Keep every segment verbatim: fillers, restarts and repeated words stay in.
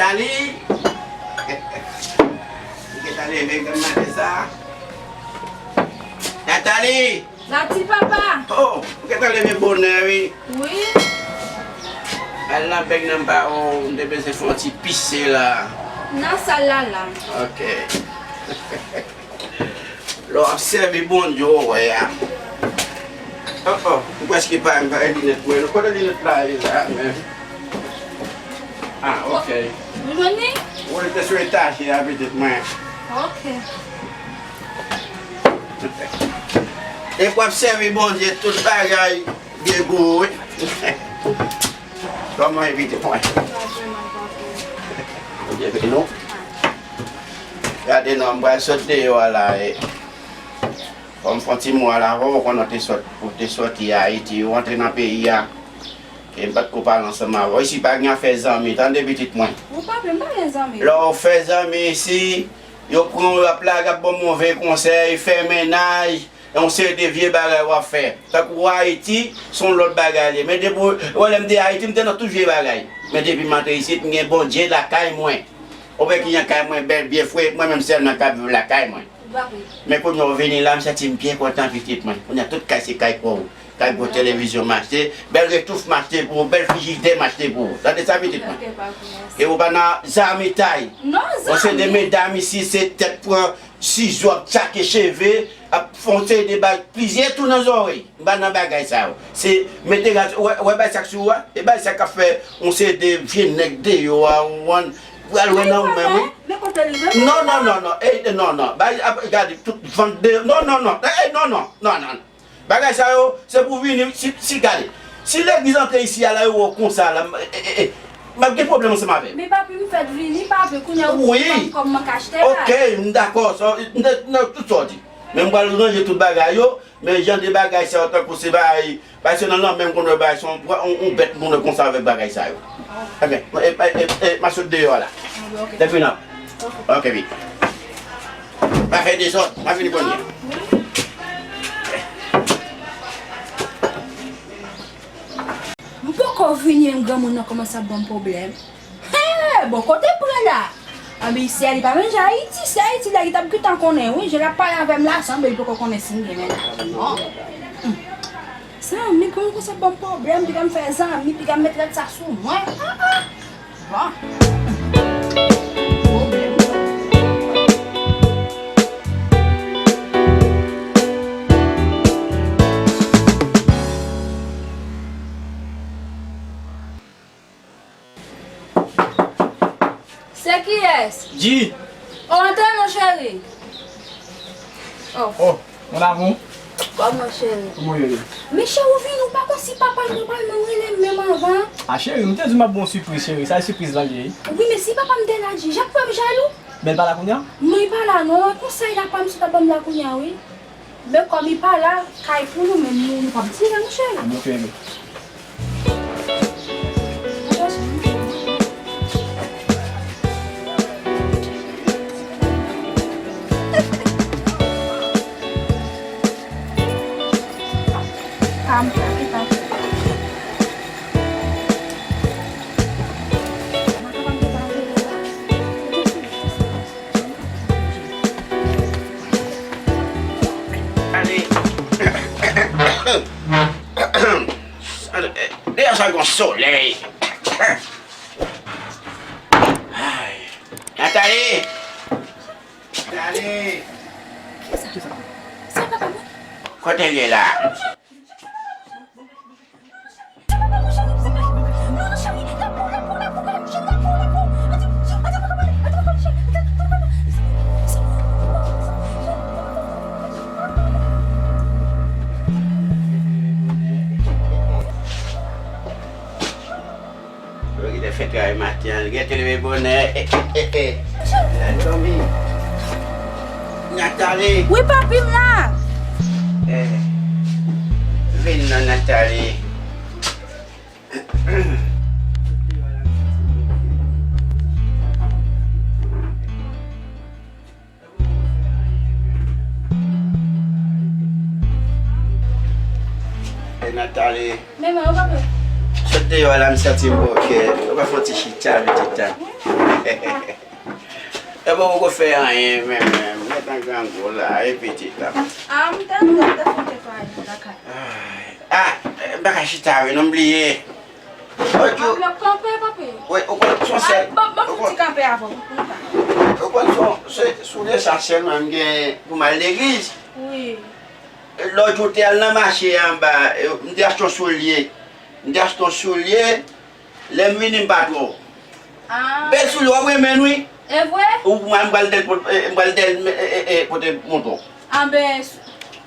Nathalie! Ou gentan leve grann maten sa? Nathalie! Sa ti papa! Oh, ou gentan leve bonè, wi. Wi. Al nan bèk nan ba ou, m te bezwen fè yon ti pise la. Nan sal la, la. Ok. Lè w ap sèvi Bondye, w wè a. Oh, oh, m prèske pa, m pa gen linèt mwen. Kote linèt la ye la, men? Ah, ok. Ou jwenn li? Ou rete sou etajè a, pitit mwen. Ok. Depi w ap sèvi Bondye, tout bagay gen gou, wi. Kòman evite mwen? Bondye beni w. Gade non, m pral sot deyò a la, e, fò m fè yon ti mo a la, ou konnen w te sot, ou te soti Ayiti, ou antre nan peyi a, e m pa t ko pale ansanm avè w. Isi pa gen afè zanmi, tande pitit mwen. Ou pa vle m pa gen zanmi. Lè w fè zanmi isi, yo pran w, y ap lage, ap ba w move konsèy, fè mennaj, yon seri de vye bagay w ap fè. Tankou Ayiti, se yon lòt bagay li ye. Men depi, wè, lè m te Ayiti, m te nan tout vye bagay. Men depi m antre isit, m gen Bondye lakay mwen. Ou wè ki jan kay mwen bèl, byen fre, mwen menm sèlman k ap viv lakay mwen. Men kounye a w vini la, m santi m byen kontan, pitit mwen. Kounye a tout kay se kay pa w. Kay gwo televizyon m achte, bèl retouf m achte pou ou, bèl frijidè m achte pou ou. Tande sa, pitit mwen. E ou pa nan zanmitay. Yon seri de medam isi, se tèt pran sizo, ap tchake cheve, ap fè yon seri de bagay, plizyè tou nan zòrèy. M pa nan bagay sa yo. Se mete gaz, wè, wè bagay sa k sou ou a? E bagay sa k ap fè yon seri de vye nèg deyò a, ou konprann? Pral wè nan ou menm, wi. Non, non, non, non. E, non, non. Bagay, ap, gade, tout vant de, non, non, non. E, non, non. Non, non. Bagay sa yo, se pou vini, si, si, gade. Si legliz antre isi a la, yo wè w konsa la, m, e, e, e, m ap gen pwoblèm ansanm avè w. Men papi, m fèk vini, papi, kounye a ou konn kòman m ka achte la. Ok, m dakò, sa, m, m, m, tout sa w di. Men m pral ranje tout bagay yo, men jan de bagay sa yo tankou se bagay, bagay se nan lanmè m konn wè bagay, se yon, yon, yon bèt m konn wè konsa avèk bagay sa yo. Ebyen, e, e, e, e, m a sot deyò a la. Depi nan. Ok, vit. Pa fè dezòd, m a vini kounye a. M poko vini, menm granmoun nan kòmanse ap ban m pwoblèm. Hey, bon, kote pran la? Anben, isi a li pa menm jan Ayiti, si Ayiti la, li t ap gentan konnen, wi, jan l ap pale avè m la, sanble li poko konnen si m gen mennaj. Non. Hmm. Zanmi, kòman konsa ban m pwoblèm, piga m fè zanmi, piga m met rèd sa sou mwen. Ah, ah. Bon. Pwoblèm. Se kiyès? G. O, antre non, cheri. O. O, mon amour. Kòman, cheri? Kòman w ye? Men cheri, ou vini, ou pa konn si papa m nan pral menm rele m menm anvan. A, cheri, m te di w m ap ba w sipriz, cheri. Sa e sipriz la l ye. Wi, men si papa m te la, G, jan pou fè m jalou? Men l pa la kounye a? Non, li pa la, non. Konsèy la pa m sot ap ban m la kounye a, wi. Men kòm li pa la, kay pou nou menm, nou, nou p ap dire, monchè. Monchè, men. Ale. Deyò sa gon solèy. Ay. Nathalie. Nathalie. Kote l ye la? Yo gentan fè travay maten an, li gentan leve bonè. Eh, eh, eh, eh. Nathalie. Wi, papi, m la. Eh, vin non, Nathalie. E Nathalie. Men mwen, ou pa vle. Sot Deyò la, m santi m bòkè. Ou pa fè yon ti chita, pitit la? E bon, poko fè anyen, menm, menm. M gentan grangou la, e pitit la. Ah, m te, m te, m te fè yon netwayaj lakay. Ah, m pa ka chita, wi, non, m bliye. Lòt jou. Anvlòp kanpe, papi. Wi, ou konn, son sèl. Ban, ban m ti kanpe avè w, pou m ka. Ou konn, son, se soulye sa sèlman m gen pou m al legliz. Wi. Lòt jou, te al nan mache anba, m te achte yon soulye. M te achte yon soulye, lè m vini, m pa twò. Ah. Bèl soulye, w ap renmen l, wi. E vre? Ou, mwen, m pral dèl pot-, eh, m pral dèl, eh, eh, eh, pote montre w. Anben,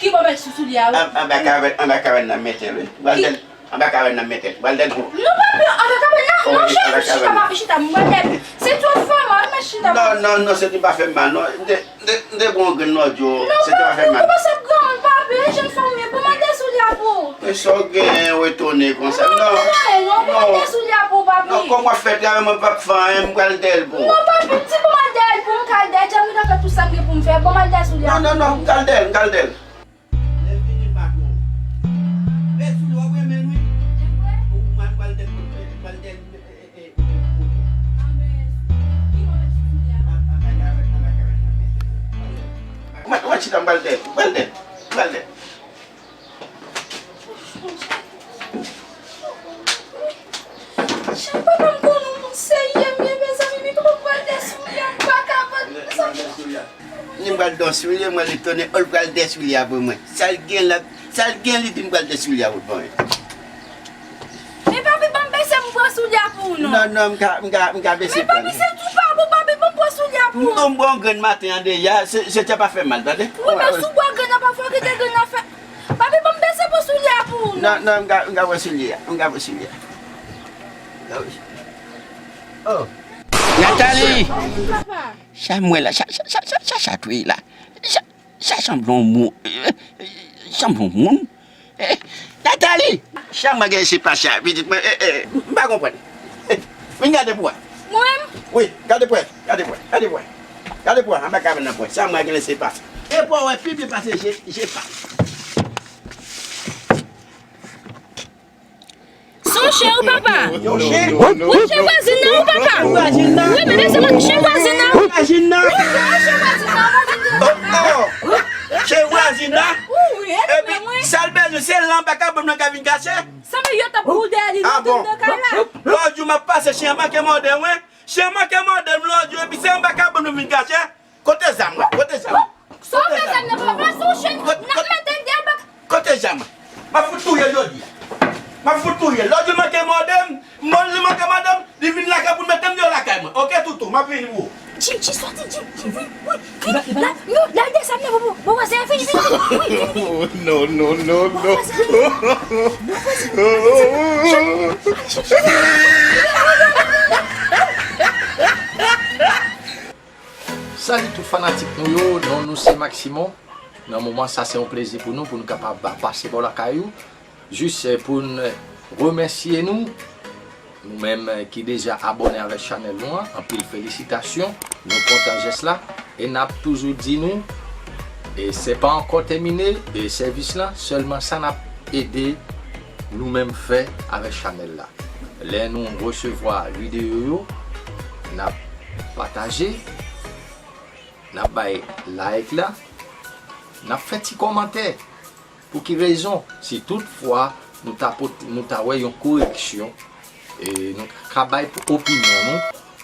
ki bò m mèt sou soulye a, wi? An-, anba kavèn, anba kavèn nan m mete l, wi. M pral dèl, anba kavèn nan m mete l. M pral dèl pou. Non, papi, anba kavèn nan? Non, cheri, chita, papi, chita, m pral dèl. Se twòp fòmal, mèt chita. Non, non, non, se te pa fè m mal, non. M te, m te, m te pran yon grenn lòt jou, se te pa fè m mal. Non, papi, ou kòmanse ap granmoun, papi, e jèn fanm ou ye, ban m al dèyè soulye a pou ou. Men sa w gen, w etone konsa. Non, non, non, non, ban m al dèyè soulye a pou ou, papi. Non, kòm w ap fè travay, mwen p ap fè anyen, m pral dèyè l pou ou. Non, papi, m di ban m al dèyè l pou m ka al dèyè, m gentan fè tout sa m gen pou m fè, ban m al dèyè soulye a pou ou. Non, non, non, m pral dèyè l, m pral dèyè l. Lè m vini, m pa twò. Bèl soulye, w ap renmen l, wi. Ou, mwen, m pral dèyè l, m pral dèyè l. Mwen, mwen chita, m pral dèyè, m pral dèyè, m pral dèyè. Chak papa m konnen yon moun serye m ye, mezanmi, m twò pral dèyè soulye a, m pa kapab. Ni m pral dèyè soulye, mwen li tounen, ol pral dèyè soulye a pou mwen. Sa l gen la, sa l gen, li di m pral dèyè soulye a pou mwen. Men papi, ban m bese pou m pran soulye a pou ou non. Non, non, m ka, m ka, m ka bese. Men papi, se tou pa bon, papi, ban m pran soulye a pou ou. Non, m pran grenn maten an deja, se, se te pa fè mal, tande? Wi, men si w pran grenn nan, pafwa w kite grenn nan fè. Papi, ban m bese pou soulye a pou ou non. Non, non, m ka, m ka pran soulye a, m ka pran soulye a. Oh. Nathalie! Papa. Sa m wè la, sa, sa, sa, sa, sa, sa touye la. Sa, sa sanble yon moun. Sanble yon moun. Eh, Nathalie! Sa mwen gen se pa sa, pitit mwen, eh, eh, m pa konprann. Eh, vin gade pou wè. Mwen menm? Wi, gade pou wè, gade pou wè, gade pou wè. Gade pou wè, anba kavèn nan pou wè. Sa mwen gen se pa sa. E pou wè pi byen pase je, je pa. Se yon chen wi papa. Yon chen? Wi, chen vwazin nan wi papa. Wi, men se pa chen vwazin nan. Vwazin nan? Wi, se yon chen vwazin nan, vwazin nan. Oh, oh. Chen vwazin nan? Wi, wi, e pi sa l bezwen, se lan anba kavèn nan ka vin kache. Sanble yo t ap kouri dèyè li, nan kay la. Lòt jou m ap pase, chen an manke mòde mwen. Chen an manke mòde m lòt jou, epi se anba kavèn nou vin kache. Kote zam mwen? Kote zam? Sa w fè zam nan papa, se yon chen n ap mete l dèyè bak. Kote zam mwen? M ap fout touye l jodi a. M ap fout touye l. Lòt jou l manke mòde m, mòn li manke mòde m, li vin lakay pou l mete m deyò lakay mwen. Oke, toutou, m ap vini pou ou. Jim, Jim, sòti, Jim, Jim, vini, wi, vini, la, nou, la, de zam nan, bon, bon, bon, vwazen an, vini, vini, vini, vini, vini. Oh, non, non, non, non. Bon, vwazen, vini. Bon, vwazen, vini. Salut tout fanatik nou yo, non nou se Maximon. Nan moman sa se yon plezi pou nou, pou nou kapab pase bò lakay ou. Jis, eh, pou n remèsye nou, nou menm, eh, ki deja abòne avèk chanèl nou an, anpil felisitasyon, nou kontan jès la, e n ap toujou di nou, e se pa ankò tèmine, e sèvis la, sèlman sa n ap ede nou menm fè avèk chanèl la. Lè nou resevwa videyo yo, n ap pataje, n ap bay like la, n ap fè ti kòmantè. Pou ki rezon? Si tout fwa nou ta pot-, nou ta wè yon koreksyon, e nou ka bay pou opinyon nou,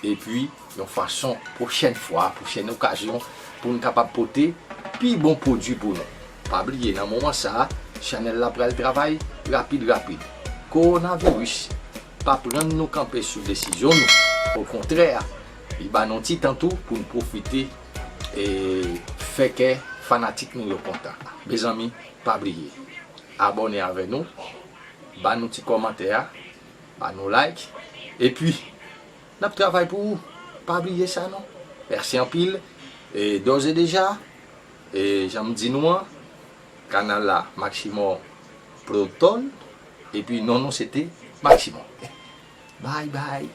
epi yon fason pwochèn fwa, pwochèn okazyon, pou n kapab pote pi bon pwodui pou nou. Pa bliye, nan moman sa a, chanèl la pral travay rapid, rapid. Kowonaviris pa pran nou kanpe sou desizyon nou. Okontrè, li ba nou ti tan tou pou n pwofite e fè kè fanatik nou yo kontan. Mezanmi, pa bliye, abòne avè nou, ba nou ti kòmantè a, ba nou like, epi n ap travay pou ou. Pa bliye sa non. Mèsi anpil. E dòz e deja, e jan m di nou an, kanal la Maximon Protol, epi non nou se te Maximon. Bye bye.